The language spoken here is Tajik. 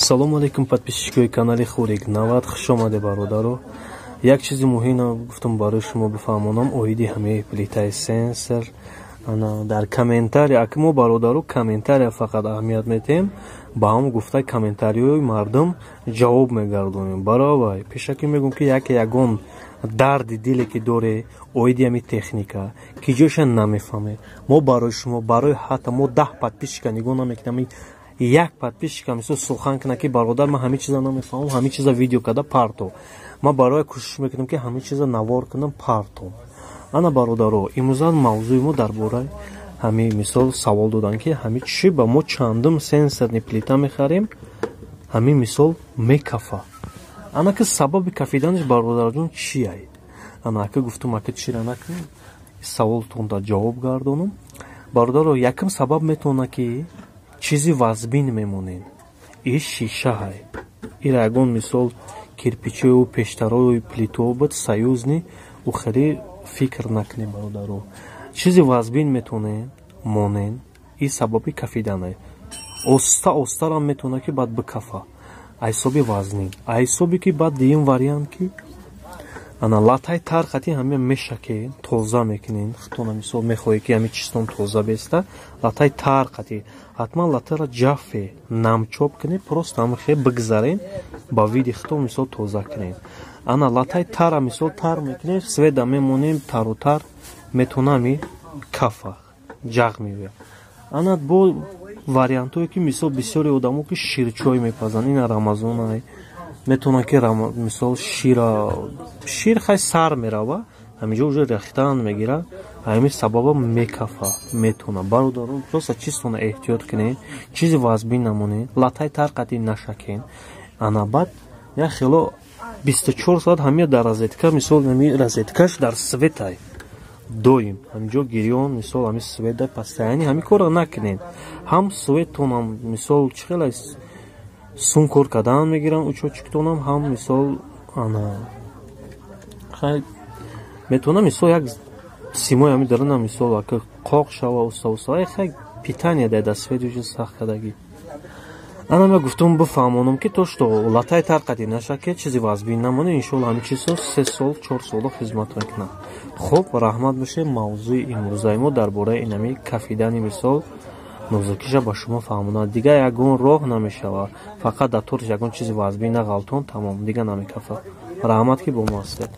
Салому алейкум, подписчикои канали Хурик 90, хуш омаде, бародаро. Як чизи муҳим гуфтам барои шумо бифаҳмонам оиди ҳамаи плитаи сенсор. Ана дар комментария, аки мо, бародаро, комментария фақат аҳамият метиҳем, ба ҳам гуфтаи комментариҳои мардум ҷавоб мегардонем. Баробар пешакӣ мегӯм, ки яке ягон дарди диле ки доре оиди ҳами техника, ки ҷоша намефаҳме, мо барои шумо, барои ҳатто мо 10 подписчика нигоҳ намекунем, як подписчика мисол сухан кунад, ки бародар, ман ҳамин чиза намефаҳмам, ҳамин чиза видео карда парто, ман барои кӯшиш мекунам, ки ҳамин чиза навор кунам, партом. Ана, бародаро, имрӯза мавзӯи мо дар бораи ҳамин, мисол, савол додан, ки ҳамин чӣ ба мо чандум сенсорный плита мехарем, ҳамин мисол мекафа. Ана ки сабаби кафиданаш, бародарҷон, чиай? Ана ака гуфтум, ака, чира накунем, саволтонда ҷавоб гардонам. Бародаро, якум сабаб метавона, ки чизи вазбин мемонед. И шишаҳай, ира ягон мисол кирпичою пештарои плитао буд союзный, ӯ хеле фикр накунем, бародаро. Чизи вазбин метавонед монен, и сабаби кафиданай. Оста остарам метавона, ки баъд бикафа айсоби вазнин, айсоби ки баъд дуюм вариант, ки ана латаи тар қати ҳама мешаке, тоза мекунен хитона. Мисол, мехоҳе, ки ҳами чистон тоза беста, латаи тар қати ҳатман латара ҷафе намчоп кунед, просто ҳамахе бигзарен, ба види хитон мисол тоза кунед. Ана латаи тара мисол тар мекунем, света мемонем, тару тар метонами кафа, ҷағ меояд. Ана бо вариантое, ки мисол бисёри одамо, ки ширчой мепазанд, ина Рамазонай, метавонанд, ки мисол шира, шир хай сар мерава, ҳаминҷо уже рехтан мегира, ҳамин сабаба мекафа метавона. Бародарон, просто чистона эҳтиёт кунед, чизи вазбин намонед, латаи тар қати нашакен. Ана баъд як хело 24 соат ҳамия дар розетка, мисол, ҳами розеткаш дар светай доим ҳаминҷо гирён, мисол, ҳами света постоянно, ҳами корро накунед. Ҳам светонам, мисол, чӣ хела сум кор кардан мегирам, учётчиктонам ҳам, мисол, ана хай метавонам, мисол, як симои ҳами дарунам, мисол, ака қоқ шава, уста уста хай питание дай да свет уже сахт кардагӣ. Ана ма гуфтум бифаҳмонам, ки то что латаи тар қати нашаке, чизи вазбин намоне, иншоалло, ҳамин чизҳо 3 сол, 4 сола хизмат мекунад. Хуб, раҳмат бошед. Мавзӯи имрӯзаи мо дар бораи инами кафидани, мисол, нозукиша ба шумо фаҳмонад. Дигар ягон роҳ намешавад, фақат дар торш ягон чизи вазбин нағалтон, тамом, дигар намекафад. Раҳмат, ки бо мо ҳастед.